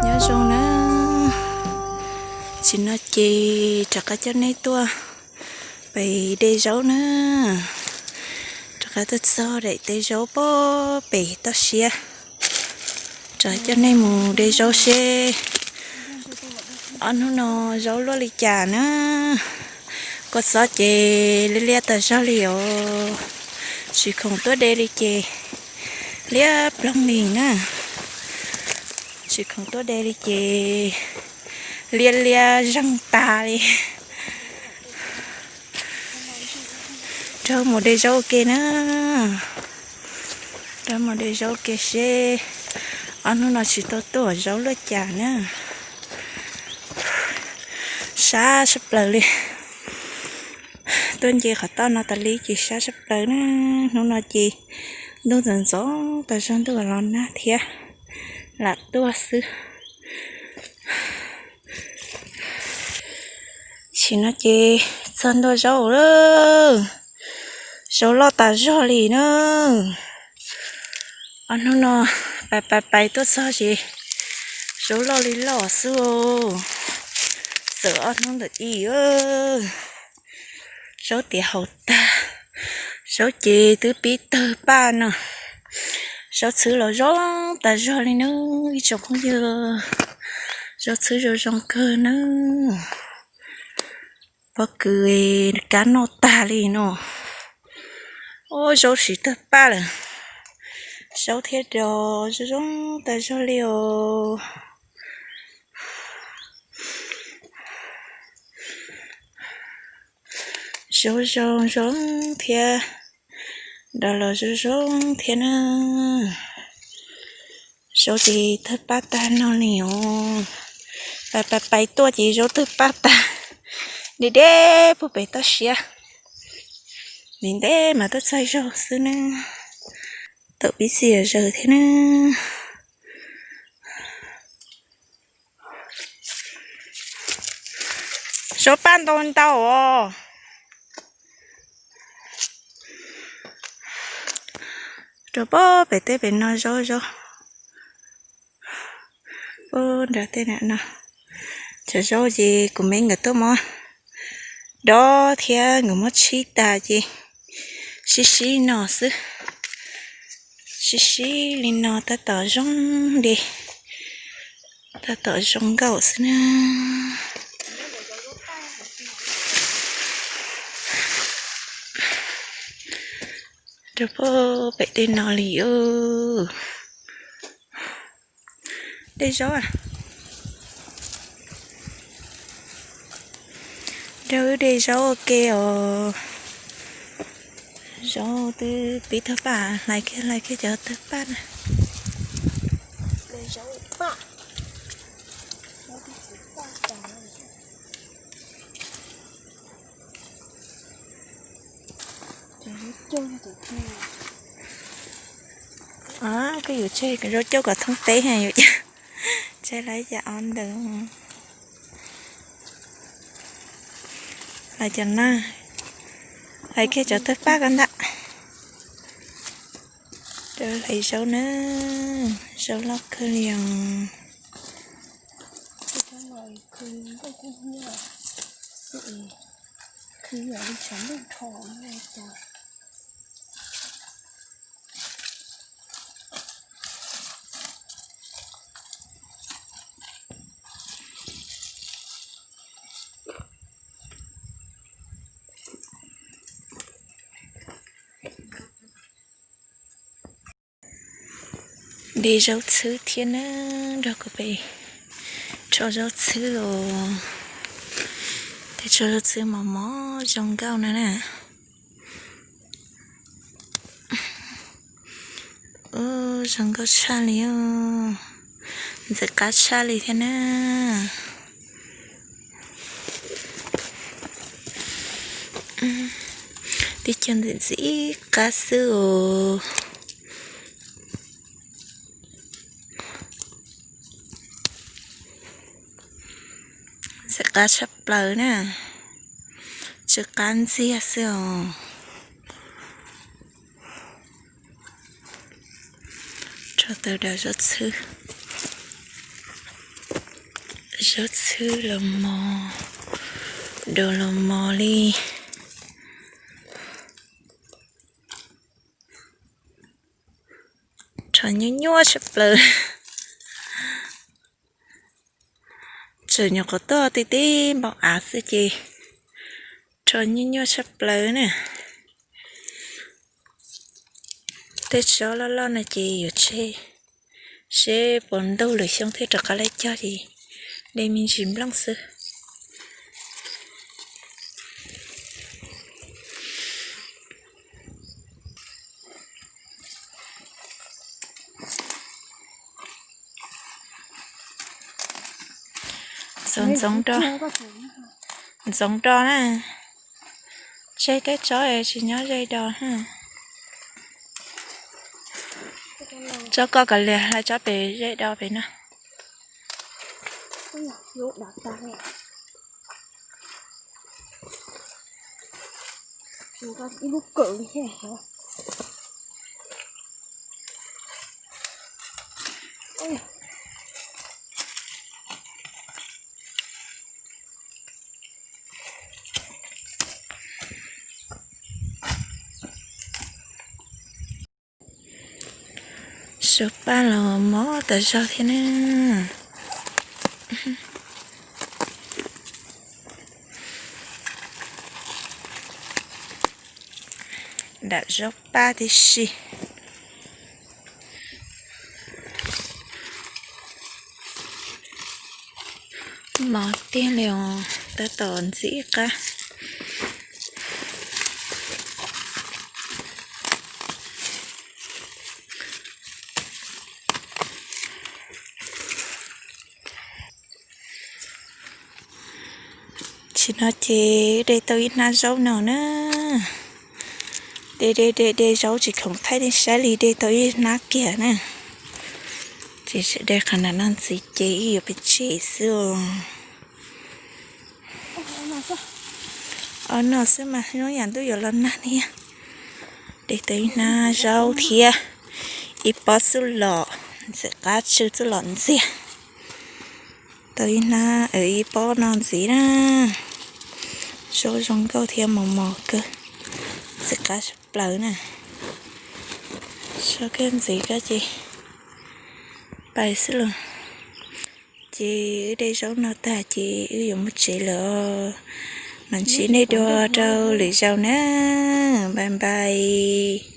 Nyob zoo na, tam sim no ces rov qab coj nej tuaj pem de zaub na. Rov qab tuaj txog daim teb zaub pem toj siab. Rov coj nej mus de zaub seb ob hnub no zaub luaj li cas na. Kua txob ces liab liab tas zog li os. Tsis khoom tuaj de li ces liab ploog li na. Tsis khoom tuaj de li ces liab liab zeeg tas li. Rov mus de zaub ua ke na. Rov mus de zaub ua ke seb ob hnub no tsis tau tuaj zaub luaj cas na. Sab sab plaws li. Tuaj nce qhov toj no tas li ces sab sab plaws na. Hnub no ces ntuj ntxoov ntxoov tas zog, ntuj los nag thiab, lam tuaj xwb. Tam sim no ces txog ntua zaub lawm. Zaub loj tas zog li na. Ob hnub no pais pais pais tuaj txog ces zaub loj li loj xwb. Txawm ob hnub ntawm i, zaub tiav haus tag. Zaub ces twb pib tawg paj no. Zaub txhwb los zoo tas zog li na ib tsoom phooj ywg. Zaub txhwb zoo zoo kawg na. Pob kws kab noj tag li no. Ub, zaub siv tawg paj lawm. Zaub thiab dos zoo zoo tas zog li os. Zaub zoo zoo thiab, dos los zoo zoo thiab na. Zaub ces tawg paj tag no li os. Pais pais pais tuaj ces zaub tawg paj tag. Deb deb puag pem toj siab. Ntev ntev mas tuaj txog zaub xwb na. Tawm pib txias zaws thiab na. Zaub paj ntau ntau os. Rau puag pem teb pem no zaub zaub. Puag nram tej no. Cov zaub ces kuv me nkawd tuaj muab dob thiab nkawd muab tshib tas ces sib sib no xwb. Sib sib li no tab tom zoo li, tab tom zoo nkauj xwb na. Rau puag pem tej no li os. De zaub, rau wb de zaub ua ke os. Zaub twb pib tawg paj, hlais kiag hlais kiag cov tawg paj na. Koj yuav tseg zaub coob kom thoob teb, yuav tseg lawv cas o ntawd. Lawv cov na, lawv kiag cov tawg paj ko ntag. Rau hlais zaub na, zaub loj kawg li os. De zaub txhwb thiab na, nrog kuv pem tsho zaub txhwb os. Tej tsho zaub txhwb mos mos zoo nkauj na na. Ub, zoo nkauj tshaj li os. Ntxim qab tshaj li thiab na. Tib co ntxim ntxim qab xwb os. Ntxim qab tshaj plaws na. Tsw qab ntxiag xwb os. Rho tau daus zaub txhwb, zaub txhwb los mos, daus los mos li. Rho nyuaj nyuaj tshaj plaws. Tseem nyuam qhuav tuaj tib tib npaum av xwb ces rho nyuaj nyuaj tshaj plaws na. Tej tsob loj loj no ces yuav tseg seb puas ntug lwm xyoo thiab rov qab los cog ces de me ntsis nplooj xwb. Ntxoov ntxoov rau, ntxoov rau na. Tseg tej tsob es tsis nyob ze do na. Tsob koj kav liam hlais tsob pem ze do pem no. Ib lub kawm li thiab. Suav paj los mob tas zog thiab na. Dam zaub paj tib si. Mob tiag li os, tab tom ntxim qab. Tsis no ces de tau ib hnab zaub no na. De de de de zaub tsis khoom thaij nej saib li, de tau ib hnab kiag na. Ces de qhov nram no ntxiv ces wb yuav pem tsev xwb os. Ob no xwb mas hnub yam ntuj yuav los nag thiab. De tau ib hnab zaub thiab ib pob xub los, ntxim qab tsw xub los ntxiag. Tau ib hnab ib pob no ntxiv na. Zaub zoo nkauj thiab mos mos kawg, ntxim qab tshaj plaws na. Zaub kawg ntxiv kawg ces pais xwb los. Ces wb de zaub no tag ces wb yuav mus tsev lawm. Mam ntsib nej dua rau lwm zaus na. Bye bye.